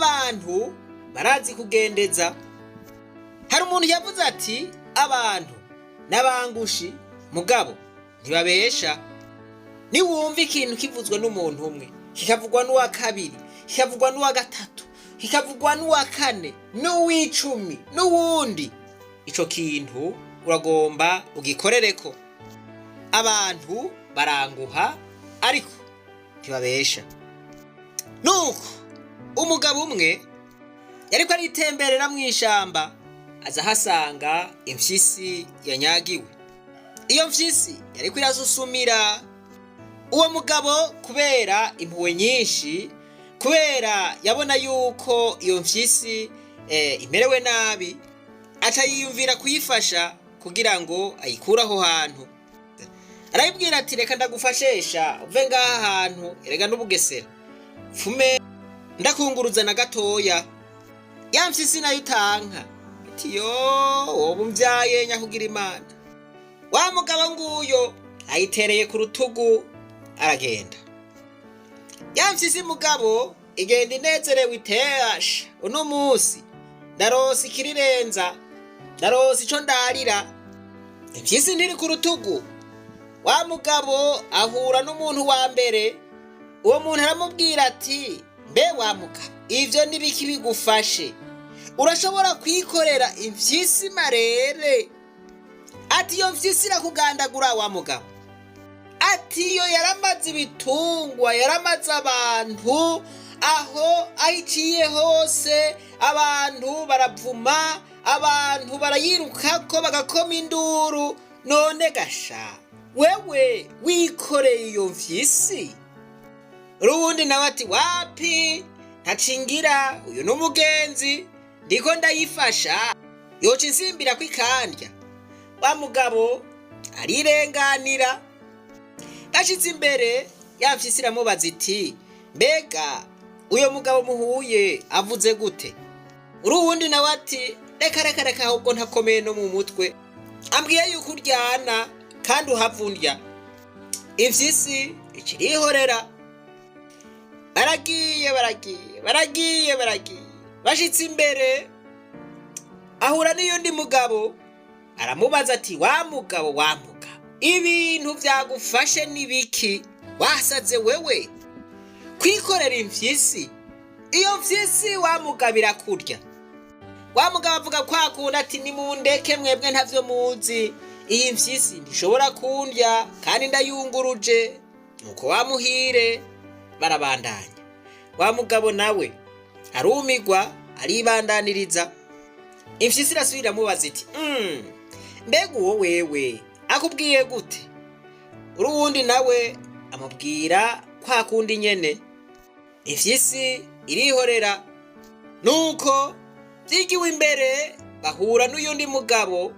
Abantu barazi kugendeza. Hari umuntu yavuze ati: "Abantu n'abangushi, mugabo ntibabesha." Niwumva ikintu kivuzwe n'umuntu umwe, kikavugwa n'uwa kabiri, kikavugwa n'uwa gatatu, kikavugwa n'uwa kane, n'uw'icumi, n'uwundi, ico kintu uragomba ugikorereko. Abantu baranguha, ariko ntibabesha. Nuko umugabo umwe yariko aritemberera mw'ishamba, aza ahasanga imfyisi yanyagiwe. Iyo mfyisi yariko irasusumira. Uwo mugabo, kubera impuhwe nyinshi, kubera yabona yuko iyo mfyisi imerewe nabi, aca yiyumvira kuyifasha kugira ngo ayikure aho hantu. Arayibwira ati: "Reka ndagufashesha uve ngaha hantu, erega n'ubugesera fume ndakunguruza na gatoya." Ya mfyisi nayo utanka iti: "Yo, woba umvyaye nyakugira Imana." Wa mugabo nguyo ayitereye ku rutugu, aragenda. Ya mfyisi mugabo igenda inezerewe, iteyasha: "Uno munsi ndaronse ikirirenza, ndaronse ico ndarira." Imfyisi ntiri ku rutugu. Wa mugabo ahura n'umuntu wa mbere. Uwo muntu aramubwira ati: "Mbe wa mugabo, ivyo nibiki bigufashe? Urashobora kwikorera imfyisi marere?" Ati: "Iyo mfyisi irakugandagura, wa mugabo." Ati: "Iyo yaramaze ibitungwa, yaramaze abantu, aho iciye hose abantu baravuma, abantu barayirukako bagakoma induru. None gasha wewe wikoreye iyo mfyisi?" Uruwundi nawe ati: "Wapi, ntacingira, uyu n'umugenzi, ndiko ndayifasha, yoca insimbira ko ikandya." Wa mugabo arirenganira. Gashitse imbere, ya mfyisi iramubaza iti: "Mbega uyo mugabo muhuye avuze gute?" Uruwundi nawe ati: "Reka, reka, reka, ahubwo ntakomeye no mu mutwe. Ambwiye yuko uryana kandi uhava undya." Imfyisi ikirihorera. Baragiye, baragiye, baragiye, baragiye. Bashitse imbere, ahura n'iyundi mugabo. Aramubaza ati: "Wa mugabo, wa mugabo, ibintu vyagufashe n'ibiki? Wasaze wewe kwikorera imfyisi? Iyo mfyisi, wa mugabo, irakurya." Wa mugabo avuga kwa kundi ati: "Nimundeke mwebwe, ntavyo muzi, iyi mfyisi ntishobora kundya kandi ndayunguruje." Nuko wamuhire barabandanya. Wa mugabo nawe arumigwa, aribandaniriza. Imfyisi irasubira iramubaza iti: "Mbega uwo wewe akubwiye gute?" Uruwundi nawe amubwira kwa kundi nyene. Imfyisi irihorera. Nuko vyigiwe imbere, bahura n'uyundi mugabo.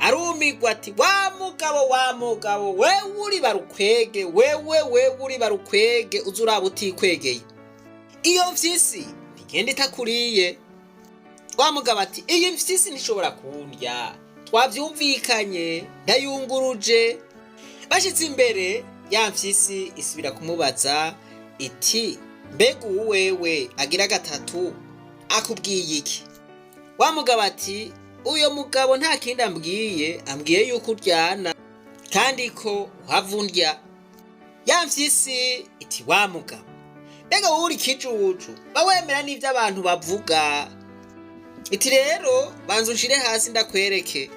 Arumigwa ati: "Wa mugabo, wa mugabo, wewe uri barukwege, wewe, wewe uri barukwege, uza uraba utikwegeye, iyo mfyisi ntigenda itakuriye." Wa mugabo ati: "Iyi mfyisi ntishobora kundya, twavyumvikanye, ndayunguruje." Bashitse imbere, ya mfyisi isubira kumubaza iti: "Mbega uwu wewe agira gatatu akubwiye iki?" Wa mugabo ati: "Uyo mugabo nta kindi ambwiye, ambwiye yuko uryana kandi ko uhava undya." Ya mfyisi iti: "Wa mugabo, mbega wowe uri ikijuju, ba wemera n'ivyo abantu bavuga?" Iti: "Rero banza unshire hasi ndakwereke."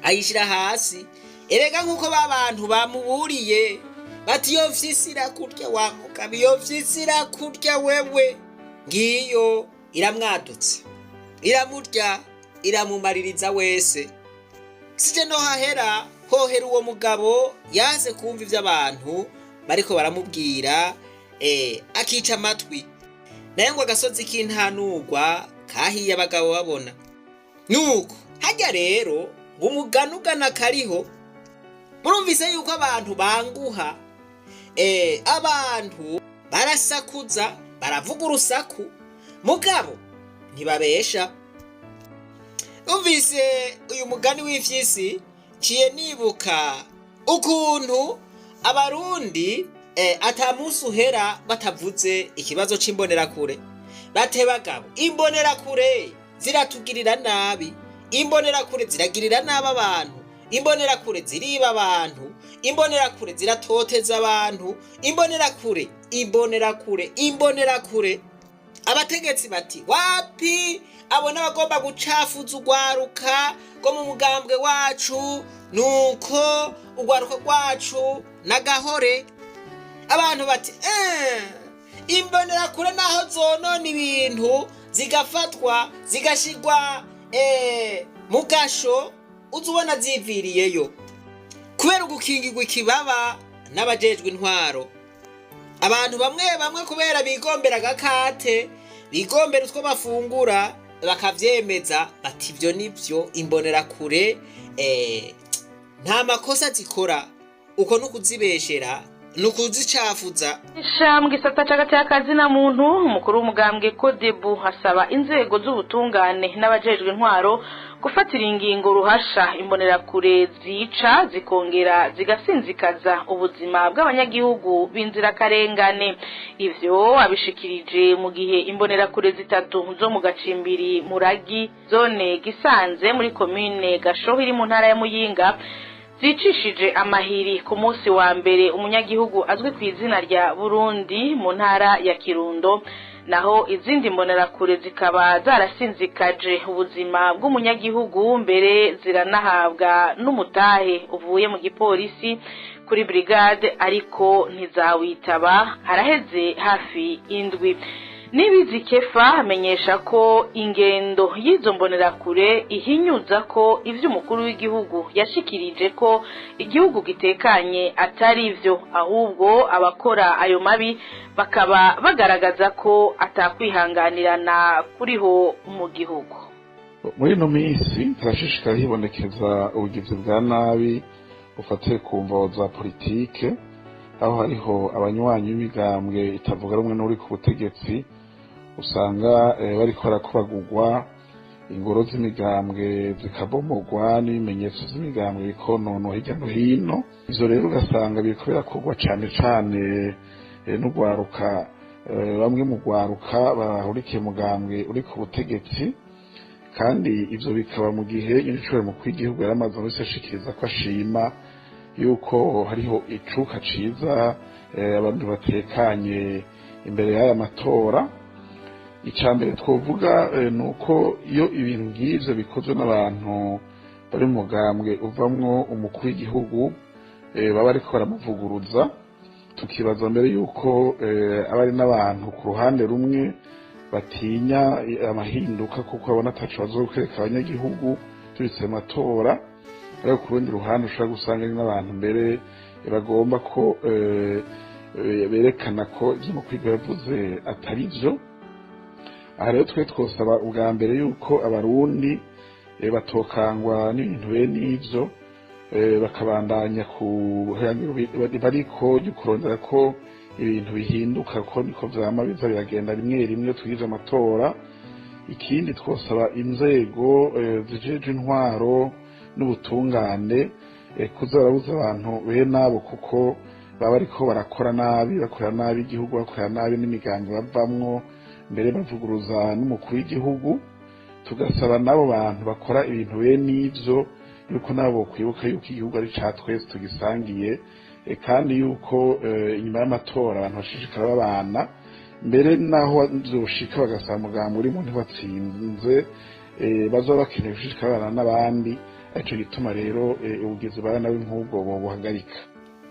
Ayishira hasi. Erega nk'uko ba bantu bamuburiye bati: "Iyo mfyisi irakurya, wa mugabo, iyo mfyisi irakurya wewe." Ngiyo iramwadutse, iramurya, iramumaririza wese. Sije no hahera hohera uwo mugabo yaze kumva ivyo abantu bariko baramubwira, akica amatwi. Nayo ngo agasozi k'intanugwa kahiye abagabo babona. Nuko hajya rero ngo umugani ugana kariho. Murumvise yuko abantu banguha, abantu barasakuza, baravuga urusaku, mugabo ntibabesha. Numvise uyu mugani w'imfyisi, nciye nibuka ukuntu Abarundi ata munsi uhera batavuze ikibazo c'imbonerakure. Bate bagabo, imbonerakure ziratugirira nabi, imbonerakure ziragirira nabi abantu, imbonerakure ziriba abantu, imbonerakure ziratoteza abantu, imbonerakure, imbonerakure, imbonerakure. Abategetsi bati wapi, abo n'abagomba gucafuza urwaruka rwo mu mugambwe wacu, nuko urwaruka rwacu n'agahore. Abantu bati imbonerakure naho zonona ibintu zigafatwa zigashirwa mu gasho, uza ubona ziviriyeyo kubera ugukingirwa ikibaba n'abajejwe intwaro. Abantu bamwe bamwe kubera bigombera agakate, bigombera utwo bafungura, bakavyemeza bati ivyo nivyo, imbonerakure nta makosa zikora. Uko nukuzibeshera, nukuzicafuza. Mu gisata c'agateka muntu, umukuru w'umugambwe Kodebu asaba inzego z'ubutungane n'abajejwe intwaro gufatira ingingo ruhasha imbonerakure zica zikongera zigasinzikaza ubuzima bw'abanyagihugu b'inzirakarengane. Ivyo abishikirije mu gihe imbonerakure zitatu zo mu gacimbiri Muragi, zone Gisanze, muri komine Gashoho iri mu ntara ya Muyinga, zicishije amahiri ku munsi wa mbere umunyagihugu azwi ku izina rya Burundi mu ntara ya Kirundo, naho izindi mbonerakure zikaba zarasinzikaje ubuzima bw'umunyagihugu, mbere ziranahabwa n'umutahe uvuye mu gipolisi kuri brigade, ariko ntizawitaba. Haraheze hafi indwi. Nibizi Kefa amenyesha ko ingendo y'izo mbonerakure ihinyuza ko ivyo umukuru w'igihugu yashikirije ko igihugu gitekanye atari ivyo, ahubwo abakora ayo mabi bakaba bagaragaza ko atakwihanganirana kuriho mu gihugu. Muri ino minsi harashishikara hibonekeza ubugizi bwa nabi bufatiye ku mvo za politike, aho hariho abanywanyi b'imigambwe itavuga rumwe n'uri ku butegetsi usanga bariko barakubagurwa, ingoro z'imigambwe zikabomogwa, n'ibimenyetso vy'imigambwe bikononwa hirya no hino. Ivyo rero ugasanga biriko birakorwa cane cane n'urwaruka, bamwe mu rwaruka bahurikiye mugambwe uri ku butegetsi. Kandi ivyo bikaba mu gihe nyir'icubahiro mukuru w'igihugu yaramaze wese ashikiriza ko ashima yuko hariho icuka ciza, abantu batekanye imbere y'aya matora. Ica mbere twovuga ni uko iyo ibintu nk'ivyo bikozwe n'abantu bari mu mugambwe uvamwo umukuru w'igihugu, baba bariko baramuvuguruza. Tukibaza mbere yuko aba ari n'abantu ku ruhande rumwe batinya amahinduka, kuko babona ataco bazokwereka abanyagihugu turetse amatora, ariko ku rundi ruhande ushobora gusanga ari n'abantu mbere bagomba ko berekana ko ivyo umukuru yavuze atari vyo. Aha rero twe twosaba ubwa mbere yuko abarundi batokangwa n'ibintu bene ivyo, bakabandanya ku bariko ryo kurondera ko ibintu bihinduka, ko niko vyama biza biragenda rimwe rimwe twigize amatora. Ikindi twosaba inzego zijejwe intwaro n'ubutungane kuza barabuza abantu bene abo, kuko baba bariko barakora nabi, bakorera nabi igihugu, bakorera nabi n'imigambi bavamwo, mbere bavuguruza n'umukuru w'igihugu. Tugasaba n'abo bantu bakora ibintu bene ivyo yuko nabo bokwibuka yuko igihugu ari ca twese tugisangiye, kandi yuko inyuma y'amatora abantu bashishikara babana, mbere naho vyoshika bagasaba umugambi urimo ntiwatsinze, bazoba bakeneye gushishikara babana n'abandi. Arico gituma rero ubugizi bwa nabi nk'ubwo bobuhagarika.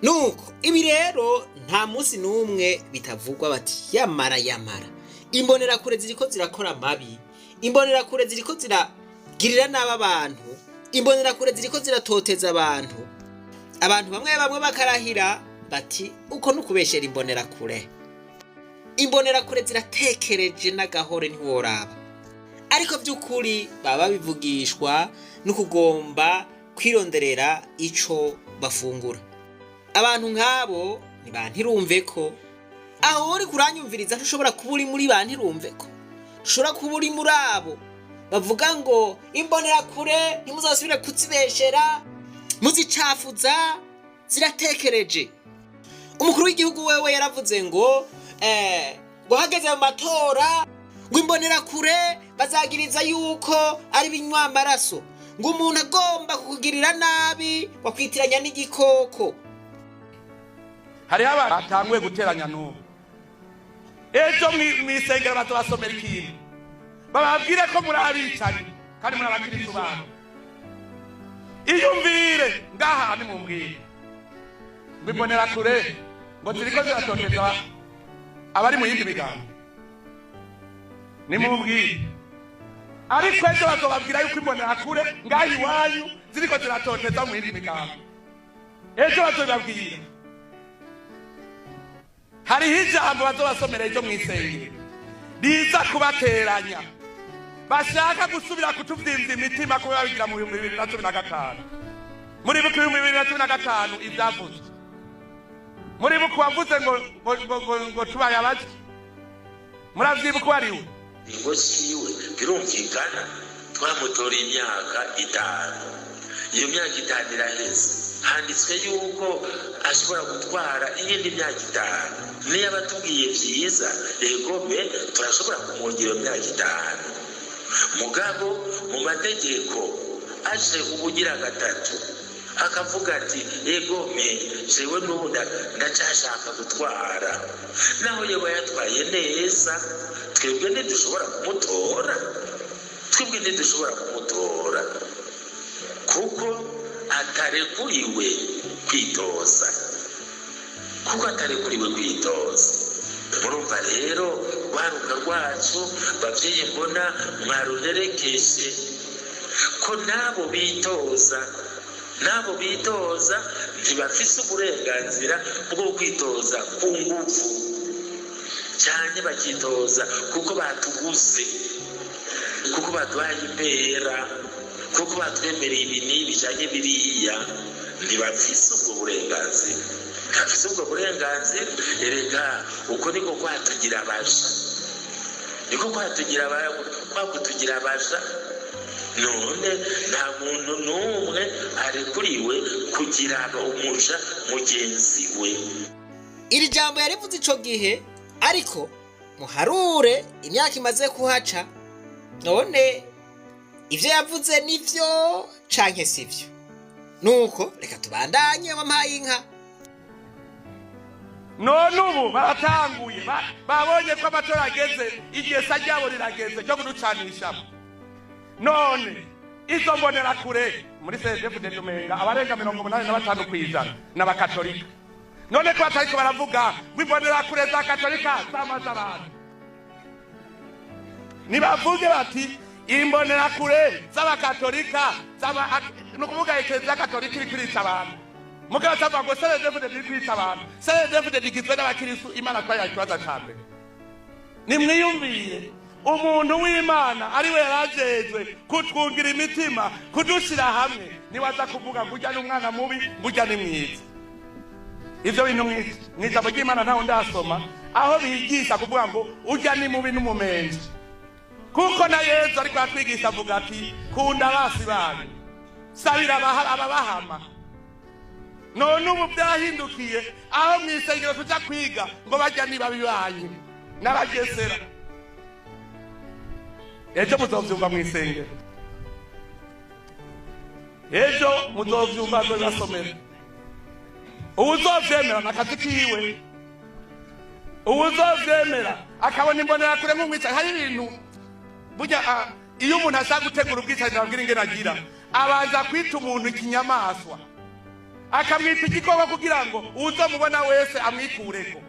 Nuko ibi rero nta munsi n'umwe bitavugwa, bati yamara yamara imbonerakure ziriko zirakora amabi, imbonerakure ziriko ziragirira nabi abantu, imbonerakure ziriko ziratoteza abantu. Abantu bamwe bamwe bakarahira bati uko nukubeshera imbonerakure, imbonerakure ziratekereje n'agahore ntiworaba. Ariko by'ukuri baba babivugishwa no kugomba kwironderera ico bafungura. Abantu nk'abo ni ba ntirumve ko. Aho uri kuranyumviriza ntushobora kuba uri muri ba ntirumve ko, ntushobora kuba uri muri abo bavuga ngo imbonerakure ntimuzasubire kuzibeshera muzicafuza, ziratekereje. Umukuru w'igihugu wewe yaravuze ngo ngo hageze mu matora Ngo imbonerakure bazagiriza yuko ari binywamaraso, ngo umuntu agomba kukugirira nabi wakwitiranya n'igikoko. Hariho abantu batanguye guteranya n'ubu. Ejo mw'isengero bazobasomera ikintu, bababwire ko muri abicanyi kandi muri abakiristu babo. Iyumvire ngaha, nimumbwire ngo imbonerakure ngo ziriko ziratoteza abari mu yindi migambo. Nimumbwire, ariko ejo bazobabwira yuko imbonerakure ngaha iwanyu ziriko ziratoteza mu yindi migambo. Ejo bazobabwira. Hariho ijambo bazobasomera ejo mw'isengero riza kubateranya. Bashaka gusubira kutuvyimvya imitima kuba babigira mu 2015. Muribuka 2015 ivyavuzwe? Muribuka uwavuze ngo tubaye abaji? Muravyibuka uwo ariwe? Ingo ciwe birumvikana, twamutora imyaka 5. Iyo myaka 5 iraheze, handitswe yuko ashobora gutwara iyindi myaka 5. Niyo abatubwiye vyiza, egome turashobora kumwongera iyo myaka 5. Mugabo mu mategeko aje ubugira gatatu akavuga ati: "Egome, jewe n'ubu ndacashaka gutwara," naho yoba yatwaye neza, twebwe ntidushobora kumutora, twebwe ntidushobora kumutora kuko atarekuriwe kwitoza, kuko atarekuriwe kwitoza. Murumva rero, rwaruka rwacu, bavyeyi, mbona mwaruherekeje ko n'abo bitoza, n'abo bitoza ntibafise uburenganzira bwo kwitoza ku nguvu cyane, bakitoza kuko batuguze, kuko baduhaye impera, kuko batwemereye ibi n'ibi canke biriya. Ntibafise ubwo burenganzira, ntibafise ubwo burenganzira. Erega uko niko kwatugira abaja, niko kwatugira kwakutugira abaja. None nta muntu n'umwe arekuriwe kugira umuja mugenzi we. Iri jambo yarivuze ico gihe, ariko muharure imyaka imaze kuhaca. None ivyo yavuze nivyo canke sivyo? Nuko reka tubandanye, wampaye inka. None ubu baratanguye, babonye ko amatora ageze, igesa ryabo rirageze ryo kuducanishamo. None izo mbonerakure muri CNDD-FDD, umenga abarenga 85% n'abakatolika. None ko batariko baravuga ngo imbonerakure za katolika zamaze abantu? Nibavuge bati imbonerakure z'abakatolika ni ukuvuga Ekereziya Katolika iri kwica abantu. Mugabo atavuga ngo CNDD-FDD iri kwica abantu. CNDD-FDD igizwe n'abakirisu. Imana twayaha ikibazo ca mbere. Nimwiyumvire, umuntu w'Imana ari we yarajejwe kutwungira imitima, kudushira hamwe, niwaza kuvuga ngo urya ni umwana mubi, ngo urya ni mwiza. Ivyo bintu mw'ijambo ry'Imana ntaho ndasoma aho bigisha kuvuga ngo urya ni mubi n'umumenji, kuko na Yezu ariko aratwigisha avuga ati: "Kunda abasi banyu, sabira ababahama." None ubu byahindukiye aho mw'isengero tuja kwiga ngo barya ni babi banyu n'abagesera. Ejo muzovyumva mw'isengero, ejo muzovyumva, azobibasomera. Uwuzovyemera nakazi kiwe, uwuzovyemera akabona imbonerakure nk'umwicanyi. Hari ibintu burya, iyo umuntu ashaka gutegura ubwicanyi, nababwira ingene agira: abanza kwita umuntu ikinyamaswa, akamwita igikoko, kugira ngo uwuzomubona wese amwikureko.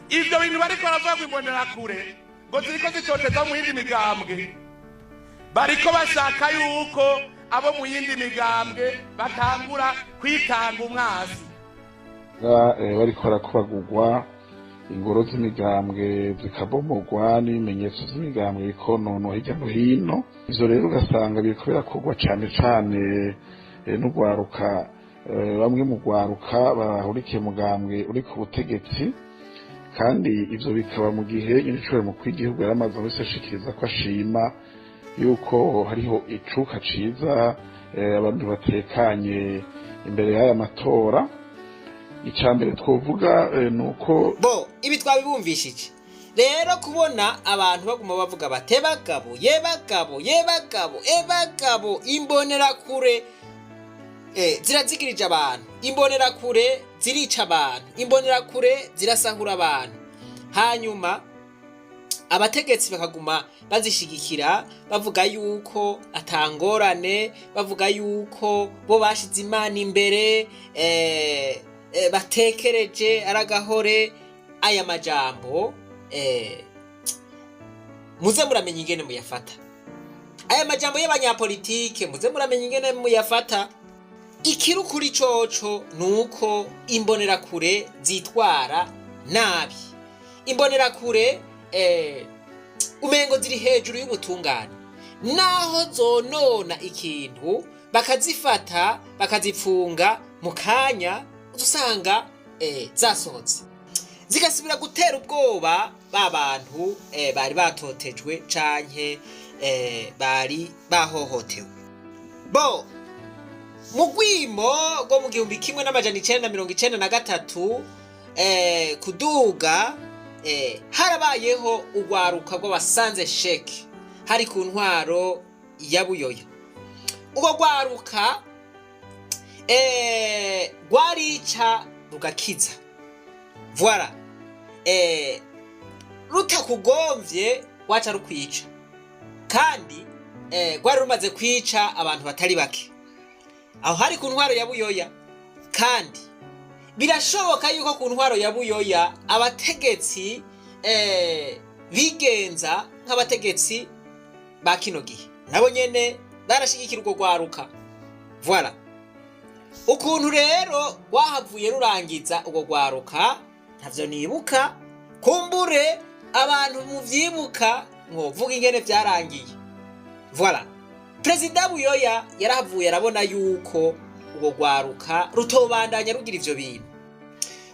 Ivyo bintu bariko baravuga ngo imbonerakure ngo ziriko zitoteza mu yindi migambwe, bariko bashaka yuko abo mu yindi migambwe batangura kwitanga umwasi. Bariko barakubagurwa, ingoro z'imigambwe zikabomogwa, n'ibimenyetso vy'imigambwe bikononwa hirya no hino. Ivyo rero ugasanga biriko birakorwa cane cane n'urwaruka, bamwe mu rwaruka bahurikiye mugambwe uri ku butegetsi. Kandi ivyo bikaba mu gihe nyir'icubahiro mukuru w'igihugu yaramaze wese ashikiriza ko ashima yuko hariho icuka ciza, abantu batekanye imbere y'aya matora. Icya mbere twovuga ni uko Bo ibi twabibumvishije. Rero kubona abantu baguma bavuga bate bagabo, ye bagabo, ye bagabo, e bagabo, imbonerakure zirazigirije abantu, imbonerakure zirica abantu, imbonerakure zirasahura abantu, hanyuma abategetsi bakaguma bazishigikira, bavuga yuko atangorane, bavuga yuko bo bashize Imana imbere, batekereje aragahore. Aya majambo muze muramenya ingene muyafata. Aya majambo y'abanyapolitike muze muramenya ingene muyafata. Ikiri ukuri coco nuko imbonerakure zitwara nabi. Imbonerakure umengo ziri hejuru y'ubutungane, naho zonona ikintu bakazifata bakazipfunga, mu kanya usanga zasohotse zigasubira gutera ubwoba ba bantu bari batotejwe canke bari bahohotewe. Bo mu rwimo rwo mu 1993 kuduga, harabayeho urwaruka rw'abasanze sheke, hari ku ntwaro ya Buyoya. Urwo rwaruka rwarica rugakiza, voilà, rutakugomvye waca rukwica, kandi rwari rumaze kwica abantu batari bake. Aho hari ku ntwaro ya Buyoya, kandi birashoboka yuko ku ntwaro ya Buyoya abategetsi bigenza nk'abategetsi ba kino gihe, nabo nyene barashigikira urwo rwaruka. Voilà ukuntu rero rwahavuye rurangiza urwo rwaruka. Ntavyo nibuka, kumbure abantu muvyibuka mwovuga ingene vyarangiye. Voilà, Perezida Buyoya yarahavuye arabona yuko urwo rwaruka rutobandanya rugira ivyo bintu.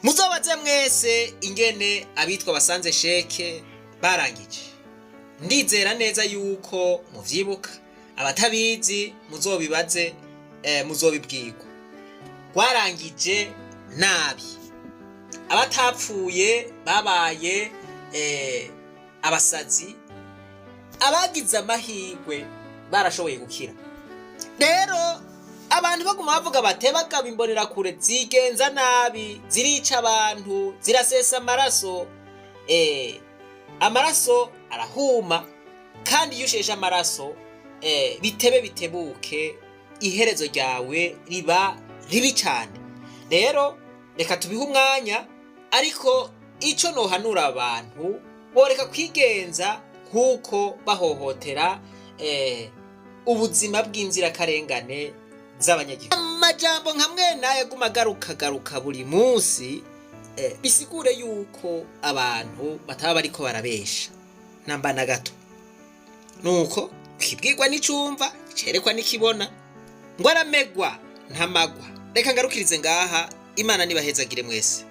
Muzobaze mwese ingene abitwa basanze sheke barangije. Ndizera neza yuko muvyibuka, abatabizi muzobibaze, muzobibwirwa. Rwarangije nabi, abatapfuye babaye abasazi, abagize amahirwe barashoboye gukira. Rero abantu baguma bavuga bate bagaba imbonerakure zigenza nabi, zirica abantu, zirasesa amaraso. Amaraso arahuma, kandi iyo usheshe amaraso, bitebe bitebuke iherezo ryawe riba ribi cane. Rero reka tubihe umwanya, ariko ico nohanura abantu, boreka kwigenza nk'uko bahohotera ubuzima bw'inzirakarengane z'abanyagihugu. Amajambo nka mwene aya aguma agaruka buri munsi, bisigure yuko abantu bataba bariko barabesha namba na gato. Nuko kibwirwa n'icumva, cerekwa n'ikibona, ngo aramegwa ntamagwa. Reka ngarukirize ngaha. Imana nibahezagire mwese.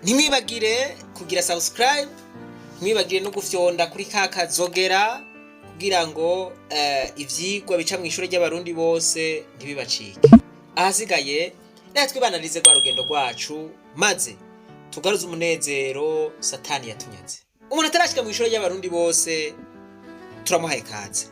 Ntimwibagire kugira subscribe, ntimwibagire no gufyonda kuri ka kazogera kugira ngo ivyigwa bica mu ishure ry'Abarundi bose ntibibacike. Ahasigaye reka twibananize rwa rugendo rwacu, maze tugaruze umunezero Satani yatunyaze. Umuntu atarashika mu ishure ry'Abarundi bose turamuhaye kaze.